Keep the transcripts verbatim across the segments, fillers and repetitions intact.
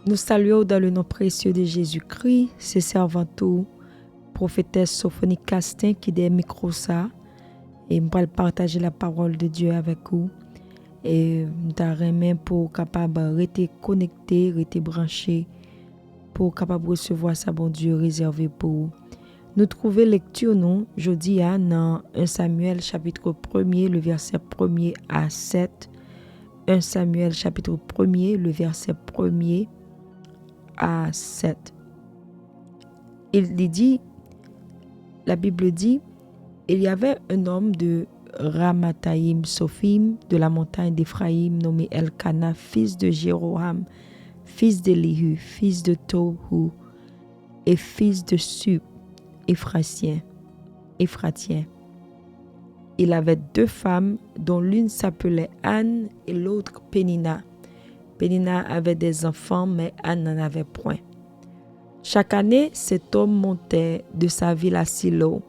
Nou salye w dans le nom précieux de Jésus-Christ. Se sèvant ou, pwofetès Sophonie Castin, ki dèyè mikwo sa. E m pral pataje la parole de Dieu avèk ou. E m ta renmen pou w kapab rete konekte, rete branche, pou w kapab resevwa sa Bondye rezève pou ou. Nou twouve lekti nou jodi a nan un Samuel chapitre premier, le verset premier à sept. Un Samuel chapitre premier, le verset premier à sept. Il, li di, la Bible dit, il y avait un homme de Ramathaïm Sophim, de la montagne d'Éphraïm, nommé Elkana, fils de Jéroham, fils d'Élihu, fils de Tohu, et fils de Sup, Éphratien, Éphratien. Il avait deux femmes, dont l'une s'appelait Anne et l'autre Pénina. Pénina avait des enfants, mais Anne n'en avait point. Chaque année, cet homme montait de sa ville à Silo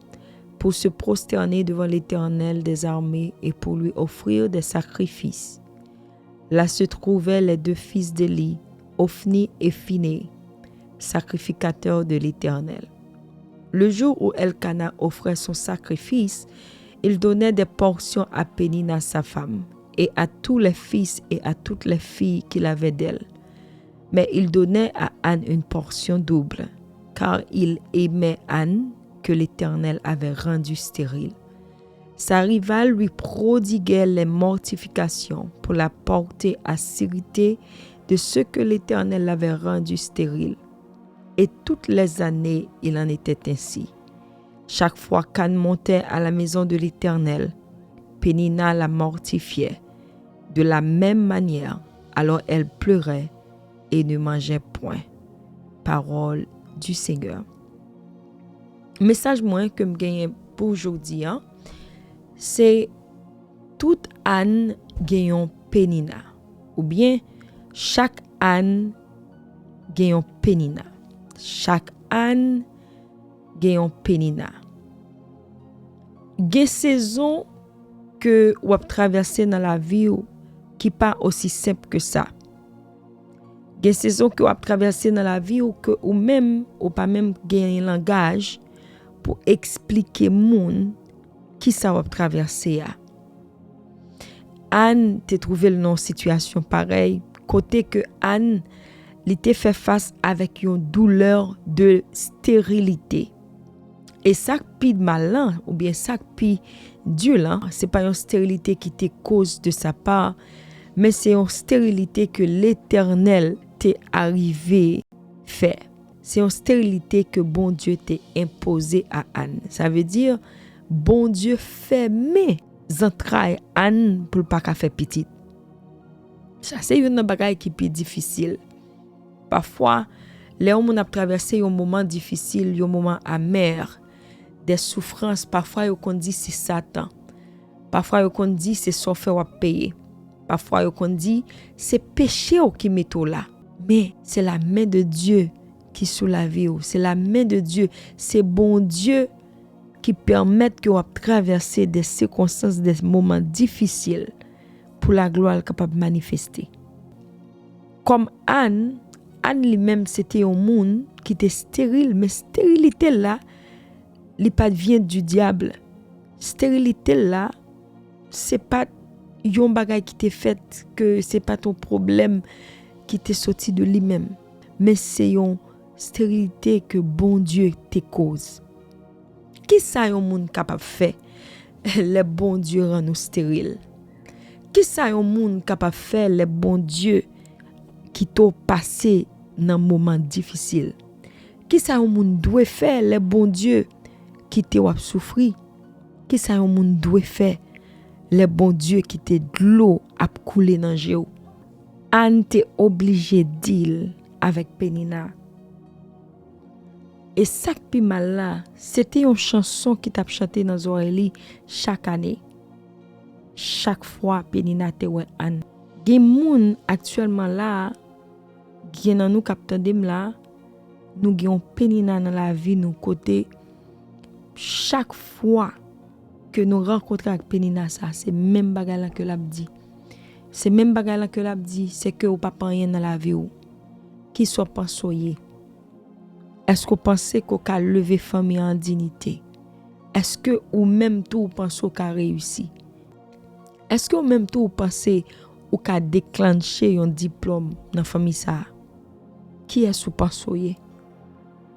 pour se prosterner devant l'Éternel des armées et pour lui offrir des sacrifices. Là se trouvaient les deux fils d'Éli, Ophni et Phiné, sacrificateurs de l'Éternel. Le jour où Elkana offrait son sacrifice, il donnait des portions à Pénina sa femme, et à tous les fils et à toutes les filles qu'il avait d'elle. Mais il donnait à Anne une portion double, car il aimait Anne que l'Éternel avait rendue stérile. Sa rival lui prodiguait les mortifications pour la porter à s'irriter de ce que l'Éternel l'avait rendue stérile. Et toutes les années, il en était ainsi. Chaque fois qu'Anne montait à la maison de l'Éternel, Pénina la mortifiait de la même manière. Alors elle pleurait et ne mangeait point. Parole du Seigneur. Mesaj mwen ke m genyen pou jodi a, se tout Ann gen yon Penina, oubyen chak Ann gen yon Penina. Chak Ann gen yon Penina. Gen sezon ke w ap travèse nan lavi w ki pa osi senp ke sa. Gen sezon ke w ap travèse nan lavi w ke ou menm, ou pa menm gen langaj pou eksplike moun kisa w ap travèse a. Ann te twouve l nan yon sitiyasyon parèy, kote ke Ann, li te fè fas avèk yon doulè de sterilite. E sa k pi mal lan, oubyen sa k pi di lan, se pa yon sterilite ki te koz de sa pa, men se yon sterilite ke Letènèl te arive fè. Se yon sterilite ke Bondye te enpoze a Ann. Sa vle di, Bondye fèmen zantray Ann pou l pa ka fè pitit. Sa se youn nan bagay ki pi difisil. Pafwa, lè yon moun ap travèse yon moman difisil, yon moman amè, de soufrans, pafwa yo konn di se Satan. Pafwa yo konn di se sa w fè w ap peye. Pafwa yo konn di se peche w ki mete w la. Men se la men de Dye ki sou lavi w. Se la men de Dye. Se Bondye ki pèmèt ke w ap travèse de sikonstans, de moman difisil pou laglwa l kapab manifeste. Kòm Ann, Ann li menm se te yon moun ki te steril, men sterilite l la, li pa t vyen di dyab. Sterilite l la, se pa t yon bagay ki te fèt, ke se pa t yon pwoblèm ki te soti de li menm, men se yon sterilite ke Bondye te koz. Kisa yon moun kapab fè lè Bondye rann ou steril? Kisa yon moun kapab fè lè Bondye kite w pase nan moman difisil? Kisa yon moun dwe fè lè Bondye kite w ap soufri? Kisa yon moun dwe fè lè Bondye kite dlo ap koule nan je w? Ann te oblije deal avèk Penina. E sa k pi mal la, se te yon chanson ki t ap chante nan zòrèy li chak ane. Chak fwa Penina te wè Ann. Gen moun aktyèlman la a, gen nan nou k ap tande m la, nou gen yon Penina nan lavi nou kote chak fwa ke nou rankontre ak Penina sa, se menm bagay lan ke l ap di. Se menm bagay lan ke l ap di, se ke ou p ap anyen nan lavi w. Kisa w panse w ye? Èske w panse ke w ka leve fanmi an an diyite? Èske ou menm tou ou panse w ka reyisi? Èske ou menm tou ou panse ou ka deklanche yon diplòm nan fanmi sa a? Kiyès ou panse w ye?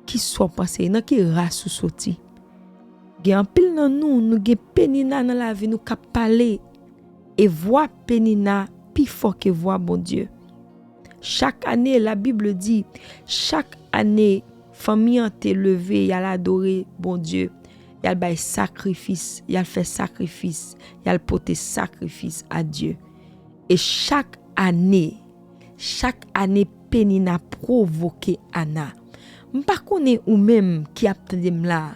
Kisa w panse? Nan ki ras ou soti? Gen anpil nan nou, nou gen Penina nan lavi nou k ap pale. E vwa Penina pi fò ke vwa Bondye. Chak ane, Labib di, chak ane, fanmi an te leve, y al adore Bondye, y al bay sakrifis, y al fè sakrifis, y al pote sakrifis a Dye. E chak ane, chak ane Penina pwovoke Ana. M pa konnen ou menm ki ap tande m la a.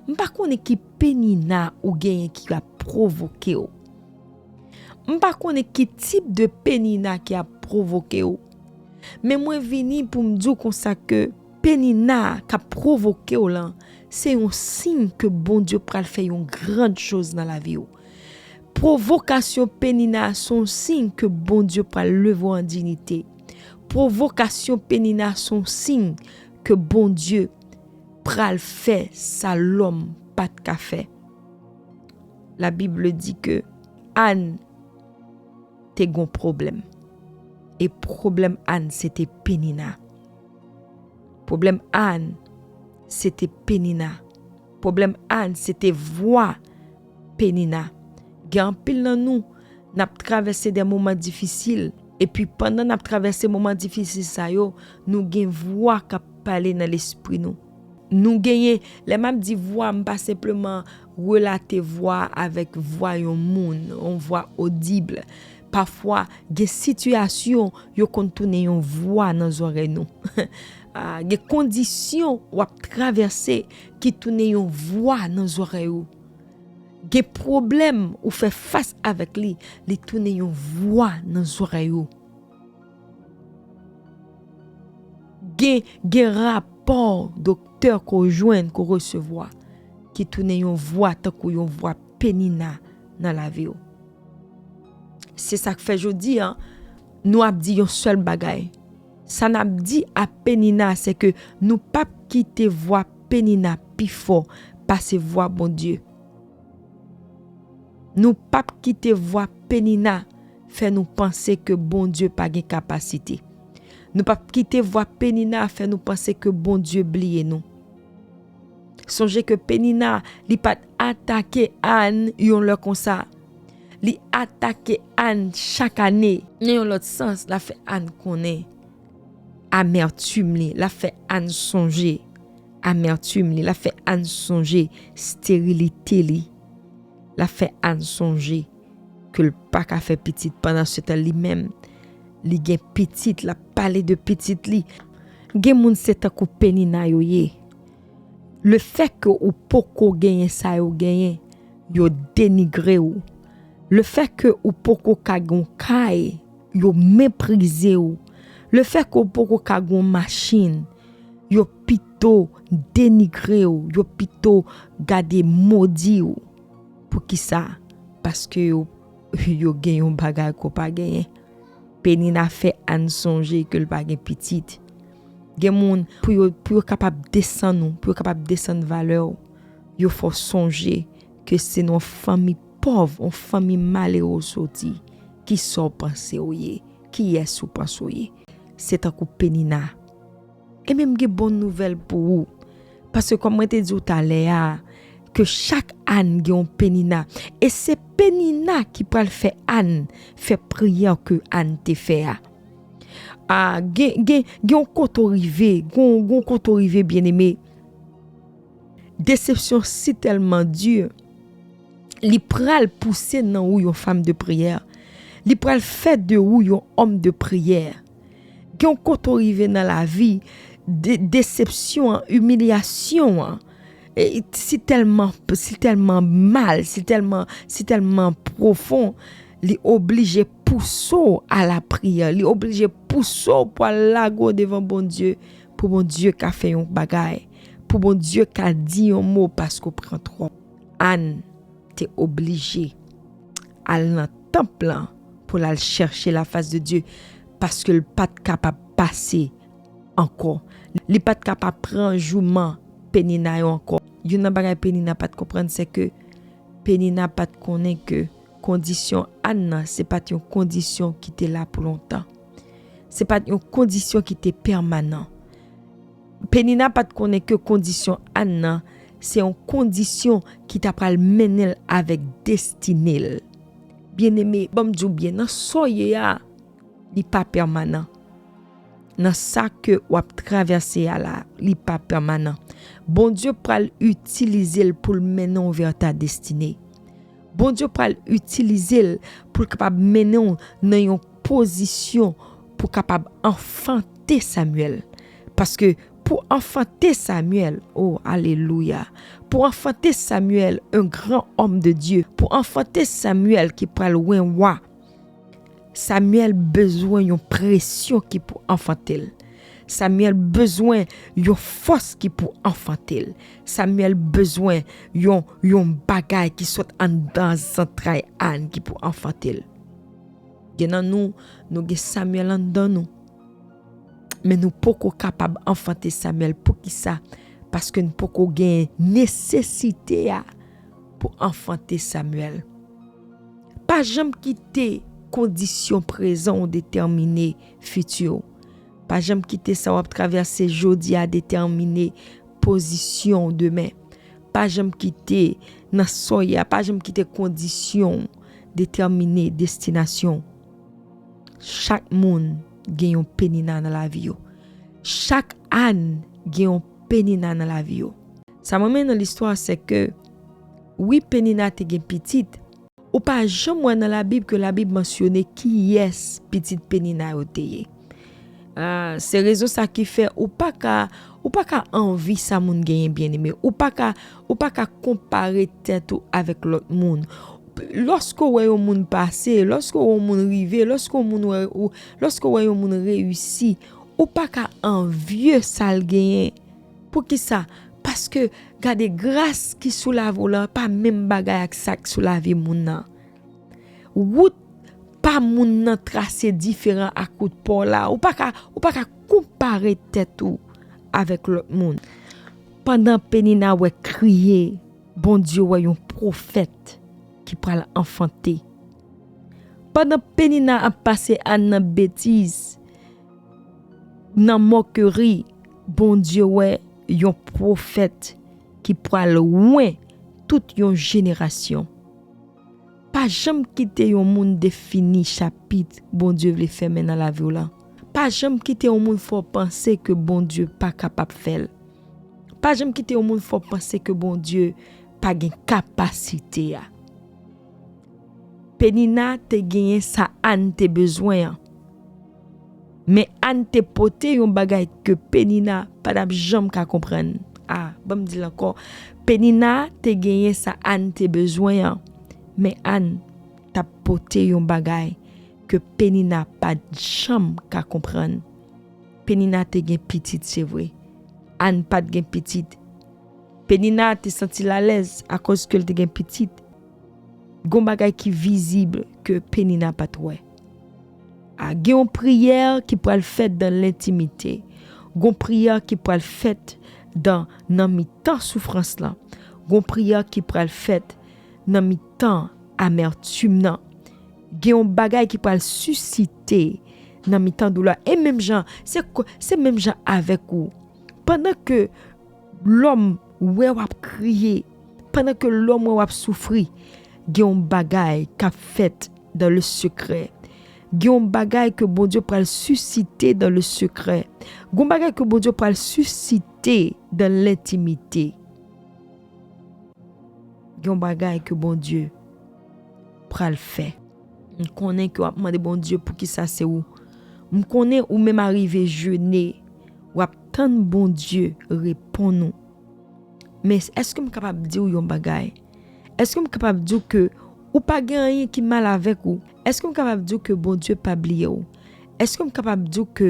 M pa konnen ki Penina ou genyen ki ap pwovoke w. M pa konnen ki tip de Penina ki ap pwovoke w. Men mwen vini pou m di w konsa ke Penina k ap pwovoke w lan, se yon siy ke Bondye pral fè yon gran choz nan lavi w. Pwovokasyon Penina se yon siy ke Bondye pral leve w an diyite. Pwovokasyon Penina se yon siy ke Bondye pral fè sa lòm pa t ka fè. Labib di ke Ann te gon pwoblèm. E pwoblèm Ann se te Penina. Pwoblèm Ann se te Penina. Pwoblèm Ann se te vwa Penina. Gen anpil nan nou, n ap travèse de moman difisil. Epi pandan n ap travèse moman difisil sa yo, nou gen vwa k ap pale nan lespri nou. Nou genyen, lè m ap di vwa, m pa senpleman relate vwa avèk vwa yon moun, yon vwa odib. Pafwa, gen sitiyasyon yo konn tounen yon vwa nan zòrèy nou. Ah, gen kondisyon w ap travèse ki tounen yon vwa nan zòrèy ou. Gen pwoblèm ou fè fas avèk li, li tounen yon vwa nan zòrèy ou. Gen, gen rapò doktè ke w jwenn, ke w resevwa, ki tounen yon vwa tankou yon vwa Penina nan lavi w. Se sa k fè jodi a, nou ap di yon sèl bagay. Sa n ap di a Penina, se ke nou p ap kite vwa Penina pi fò pase vwa Bondye. Nou p ap kite vwa Penina fè nou panse ke Bondye pa gen kapasite. Nou p ap kite vwa Penina fè nou panse ke Bondye bliye nou. Sonje ke Penina, li pa t atake Ann yon lè konsa. Li atake Ann chak ane. Nan yon lòt sans, l ap fè Ann konnen amètim li. L ap fè Ann sonje amètim li. L ap fè Ann sonje sterilite li. L ap fè Ann sonje ke l pa ka fè pitit pandan se tan li menm, li gen pitit, l ap pale de pitit li. Gen moun se tankou Penina yo ye. Lefètke ou poko genyen sa yo genyen, yo denigre w. Lefètke ou poko ka gen yon kay, yo meprize w. Lefètke ou poko ka gen yon machin, yo pito denigre w, yo pito gade modi w. Poukisa? Paske yo, yo gen yon bagay ke w pa genyen. Penina fè Ann sonje ke l pa gen pitit. Gen moun, pou yo, pou yo kapab desann ou, pou yo kapab desann valè w, yo fè w sonje ke se nan yon fanmi pòv, yon fanmi malere w soti. Kisa w panse w ye? Kiyès ou panse w ye? Se tankou Penina. E menm gen bon nouvèl pou ou. Paske kòm mwen te di w talè a, ke chak Ann gen yon Penina. E se Penina ki pral fè Ann fè priyè ke Ann te fè a. A, gen, gen, gen yon kote w rive, gen, gen yon kote w rive, byeneme. Desepsyon si tèlman di, li pral pouse nan ou yon fanm de priyè. Li pral fè de ou yon òm de priyè. Gen yon kote w rive nan lavi, de, desepsyon an, imilyasyon an, e, si tèlman, si tèlman mal, si tèlman, si tèlman pwofon, li oblije pouse w a la priyè, li oblije pouse w pou al lage w devan Bondye, pou Bondye ka fè yon bagay, pou Bondye ka di yon mo paske w pran twòp. Ann te oblije al nan tanp lan pou l al chèche lafas de Dye, paske l pa t kapab pase ankò. Li pa t ka pa pran jouman Penina yo ankò. Youn nan bagay Penina pa t konprann, se ke Penina pa t konnen ke kondisyon Ann nan, se pa t yon kondisyon ki te la pou lontan. Se pa t yon kondisyon ki te pèmanan. Penina pa t konnen ke kondisyon Ann nan, se yon kondisyon ki ta pral mennen l avèk destine l. Byeneme, ban m di w byen, nan sa w ye a, li pa pèmanan. Nan sa ke w ap travèse a la, li pa pèmanan. Bondye pral itilize l pou l mennen w vè ta destine. Bondye pral itilize l pou l kapab mennen w nan yon pozisyon pou kapab anfante Samyèl. Paske pou anfante Samyèl, o, alelouya, pou anfante Samyèl, un grand homme de Dieu, pou anfante Samyèl ki pral wen wa, Samyèl bezwen yon presyon ki pou anfante l. Samyèl bezwen yon fòs ki pou anfante l. Samyèl bezwen yon, yon bagay ki sot anndan zantray Ann ki pou anfante l. Gen nan nou, nou gen Samyèl anndan nou. Men nou poko kapab anfante Samyèl. Poukisa? Paske n poko gen nesesite a pou anfante Samyèl. Pa janm kite kondisyon prezan w detèmine fiti w. Pa janm kite sa w ap travèse jodi a detèmine pozisyon w demen. Pa janm kite nan sa w ye a, pa janm kite kondisyon w detèmine destinasyon w. Chak moun gen yon Penina nan lavi yo. Chak Ann gen yon Penina nan lavi yo. Sa m renmen nan listwa, se ke, wi, Penina te gen pitit. Ou pa janm wè nan Labib ke Labib mansyone kiyès pitit Penina yo te ye. Ah, se rezon sa ki fè ou pa ka, ou pa ka anvi sa moun genyen, byeneme. Ou pa ka, ou pa ka konpare tèt ou avèk lòt moun. Lòske w wè yon moun pase, lòske w wè yon moun rive, lòske yon moun wè, ou, lòske w wè yon moun reyisi, ou pa ka anvye sa l genyen. Poukisa? Paske gade gras ki sou lavi w la pa menm bagay ak sa k sou lavi moun nan. Wout pa moun nan trase diferan ak wout pa w la. Ou pa ka, ou pa ka konpare tèt ou avèk lòt moun. Pandan Penina wè kriye, Bondye wè yon pwofèt ki pral anfante. Pandan Penina ap pase Ann nan betiz, nan mokeri, Bondye wè yon pwofèt ki pral wen tout yon jenerasyon. Pa janm kite yon moun defini chapit Bondye vle fèmen nan lavi w lan. Pa janm kite yon moun fè w panse ke Bondye pa kapab fè l. Pa janm kite yon moun fè w panse ke Bondye pa gen kapasite a. Penina te genyen sa Ann te bezwen an. Men Ann te pote yon bagay ke Penina pa t ap janm ka konprann. A, ban m di l ankò. Penina te genyen sa Ann te bezwen an. Men Ann t ap pote yon bagay ke Penina pa t janm ka konprann. Penina te gen pitit, se vre. Ann pa t gen pitit. Penina te santi l alèz akoz ke l te gen pitit. Gon bagay ki vizib ke Penina pa t wè. A, gen yon priyè ki pral fèt dan lentimite. Gon priyè ki pral fèt dan, nan mitan soufrans lan. Gon priyè ki pral fèt nan mitan amètim nan. Gen yon bagay ki pral sisite nan mitan doulè. E menm jan, se ko-, se menm jan avèk ou. Pandan ke lòm wè w ap kriye, pandan ke lòm wè w ap soufri, gen yon bagay k ap fèt dans le secret. Gen yon bagay ke Bondye pral sisite dans le secret. Gen yon bagay ke Bondye pral sisite dans lentimite. Gen yon bagay ke Bondye pral fè. M konnen ke w ap mande Bondye poukisa se ou. M konnen ou menm arive jene, w ap tann Bondye reponn ou. Men èske m kapab di w yon bagay? Èske m kapab di w ke ou pa gen anyen ki mal avèk ou? Èske m kapab di w ke Bondye pa bliye w? Èske m kapab di w ke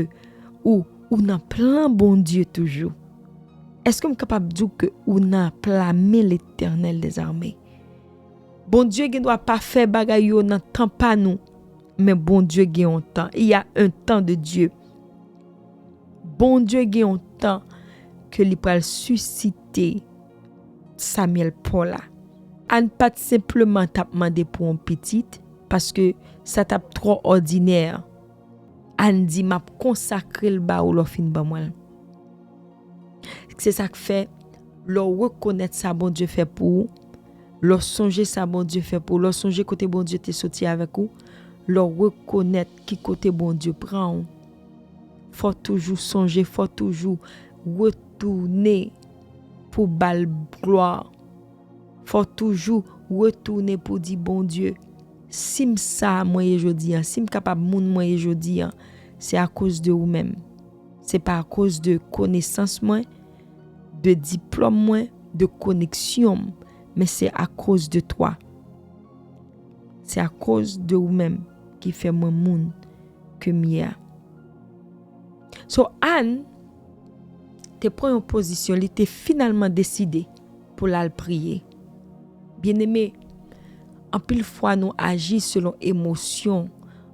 ou, ou nan plan Bondye toujou? Èske m kapab di w ke ou nan plan men Letènèl dèzame? Bondye gen dwa pa fè bagay yo nan tan pa nou, men Bondye gen yon tan. Il y a un temps de Dieu. Bondye gen yon tan ke li pral sisite Samyèl pa w la. Ann pa t senpleman t ap mande pou yon pitit, paske sa t ap twò òdinè. Ann di, "M ap konsakre l ba ou lè w fin ban mwen l." Se sa k fè, lè w rekonèt sa Bondye fè pou ou, lè w sonje sa Bondye fè pou ou, lè w sonje kote Bondye te soti avèk ou, lè w rekonèt ki kote Bondye pran ou, fò w toujou sonje, fò w toujou retounen pou ba l glwa. Fò w toujou retounen pou di, "Bondye, si m sa mwen ye jodi a, si m kapab moun mwen ye jodi a, se akoz de ou menm. Se pa akoz de konesans mwen, de diplòm mwen, de koneksyon m, men se akoz de twa. Se akoz de ou menm ki fè mwen moun ke m ye a." So, Ann te pran yon pozisyon, li te finalman deside pou l al priye. Byeneme, anpil fwa nou aji selon emosyon,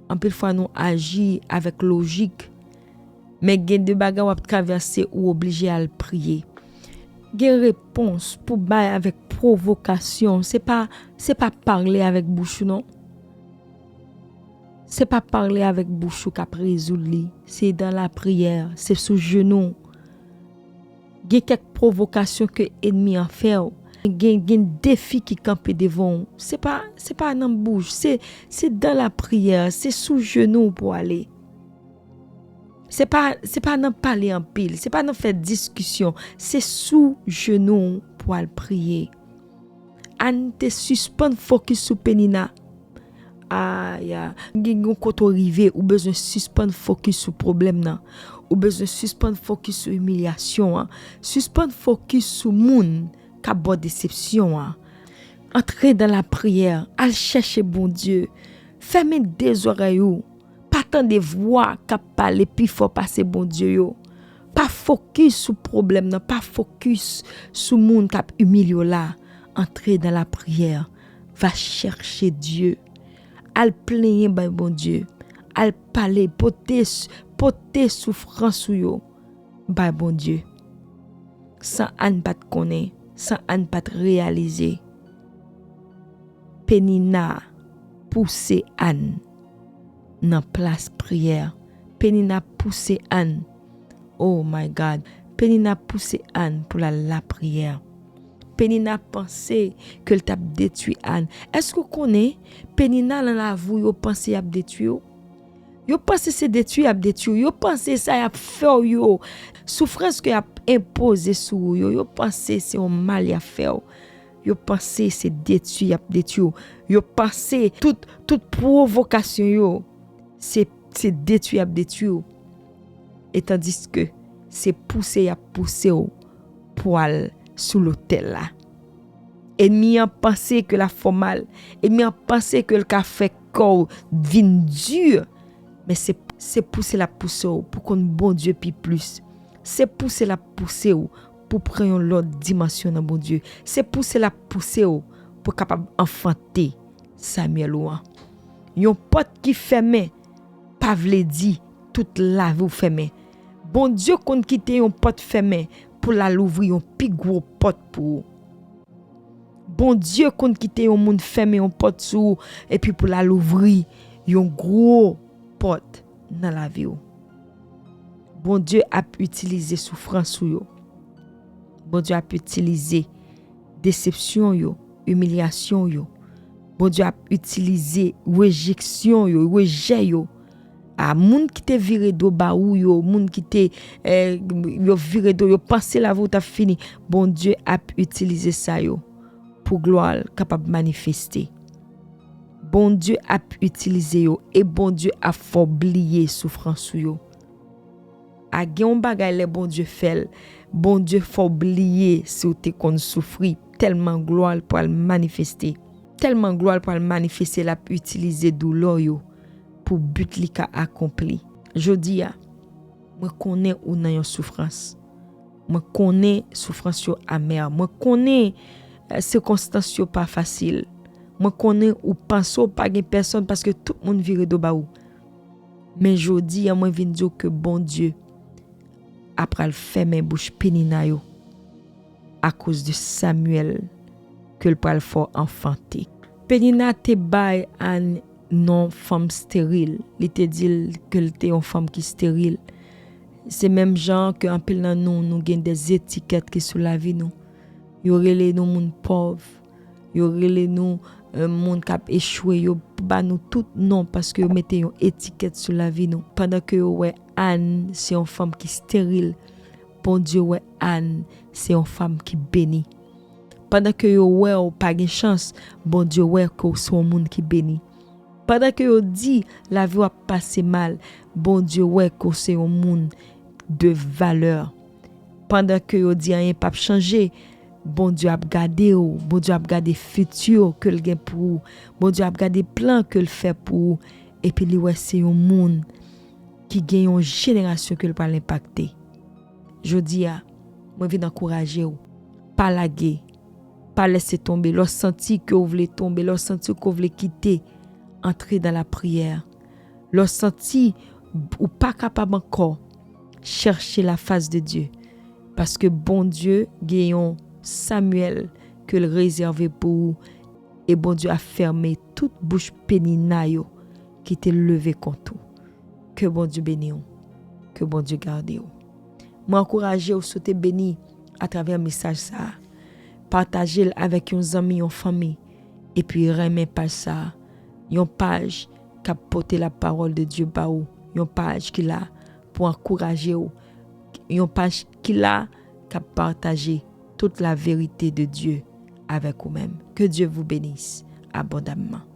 anpil fwa nou aji avèk lojik, men gen de bagay w ap travèse ou oblije al priye. Gen repons pou bay avèk pwovokasyon, se pa, se pa pale avèk bouch ou non. Se pa pale avèk bouch ou k ap rezoud li. Se dan lapriyè, se sou jenou. Gen kèk pwovokasyon ke ènmi an fè w. Gen, gen defi ki kanpe devan w. Se pa, se pa nan bouch, se, se dan lapriyè, se sou jenou w pou ale. Se pa, se pa nan pale anpil, se pa nan fè diskisyon, se sou jenou w pou al priye. Ann te sispann fokis sou Penina. Aya, gen yon kote w rive, ou bezwen sispann fokis sou pwoblèm nan. Ou bezwen sispann fokis sou imilyasyon an. Sispann fokis sou moun k ap ba w desepsyon an. Antre dan lapriyè, al chèche Bondye. Fèmen de zòrèy ou. Pa tande vwa k ap pale pi fò pase Bondye yo. Pa fokis sou pwoblèm nan, pa fokis sou moun k ap imilye w la. Antre dan lapriyè. Va chèche Dye. Al plenyen bay Bondye. Al pale, pote, pote soufrans ou yo bay Bondye. San Ann pa t konnen, san Ann pa t reyalize, Penina pouse Ann nan plas priyè. Penina pouse Ann. Oh my God. Penina pouse Ann pou l al lapriyè. Penina panse ke l t ap detwi Ann. Èske w konnen Penina nan lavi w yo panse y ap detwi w? Yo panse se detwi y ap detwi w. Yo panse sa y ap fè w yo, soufrans ke y ap enpoze sou ou yo, yo panse se yon mal y ap fè w. Yo panse se detwi y ap detwi w. Yo panse tout, tout pwovokasyon yo, se, se detwi y ap detwi w. E tandiske se pouse y ap pouse w pou al sou lotèl la. Ènmi an panse ke l ap fè w mal. Ènmi an panse ke l ka fè kè w vin di. Men se, se pouse l ap pouse w pou konn Bondye pi plis. Se pouse l ap pouse w pou pran yon lòt dimansyon nan Bondye. Se pouse l ap pouse w pou kapab anfante Samyèl ou an. Yon pòt ki fèmen pa vle di tout lavi w fèmen. Bondye konn kite yon pòt fèmen pou l al ouvri yon pi gwo pòt pou ou. Bondye konn kite yon moun fèmen yon pòt sou ou, epi pou l al ouvri yon gwo pòt nan lavi w. Bondye ap itilize soufrans ou yo. Bondye ap itilize desepsyon yo, imilyasyon yo. Bondye ap itilize rejeksyon yo, rejè yo. A moun ki te vire do ba ou yo, moun ki te, eh, yo vire do, yo panse lavi w t ap fini. Bondye ap itilize sa yo pou glwa l kapab manifeste. Bondye ap itilize yo e Bondye ap fè w bliye soufrans ou yo. A gen yon bagay lè Bondye fè l, Bondye fè w bliye si w te konn soufri, tèlman glwa l pral manifeste. Tèlman glwa l pral manifeste, l ap itilize doulè w yo pou bi li ka akonpli. Jodi a, mwen konnen ou nan yon soufrans. Mwen konnen soufrans yo amè. Mwen konnen, eh, sikonstans yo pa fasil. Mwen konnen ou panse w pa gen pèsonn paske tout moun vire do ba ou. Men jodi a, mwen vin di w ke Bondye apral fèmen bouch Penina yo akoz de Samyèl ke l pral fè w anfante. Penina te bay Ann non fanm steril. Li te di l ke l te yon fanm ki steril. Se menm jan ke anpil nan nou, nou gen de etikèt ki sou lavi nou. Yo rele nou moun pòv. Yo rele nou, eh, moun k ap echwe. Yo ba nou tout non paske yo mete yon etikèt sou lavi nou. Pandan ke yo wè Ann se yon fanm ki steril, Bondye wè Ann se yon fanm ki beni. Pandan ke yo wè w pa gen chans, Bondye wè ke w se yon moun ki beni. Pandan ke yo di lavi w ap pase mal, Bondye wè ke w se yon moun de valè. Pandan ke yo di anyen p ap chanje, Bondye ap gade w, Bondye ap gade fiti ke l gen pou ou, Bondye ap gade plan ke l fè pou ou, epi li wè se yon moun ki gen yon jenerasyon ke l pral enpakte. Jodi a, mwen vin ankouraje w. Pa lage. Pa lèse tonbe. Lè w santi ke w vle tonbe, lè w santi ke w vle kite, antre dans la prière. Lè w santi ou pa kapab ankò, chèche la face de Dieu. Paske Bondye gen yon Samyèl ke l rezève pou ou. E Bondye ap fèmen tout bouch Penina yo ki te leve kont ou. Ke Bondye beni w. Ke Bondye gade w. Mwen ankouraje w, si w te beni atravè mesaj sa a, pataje l avèk yon zanmi, yon fanmi, epi renmen paj sa a. Yon paj k ap pote la pawòl de Dye ba ou. Yon paj ki la pou ankouraje w. Yon paj ki la k ap pataje tout la verite de Dye avèk ou menm. Que Dieu vous bénisse abondamment.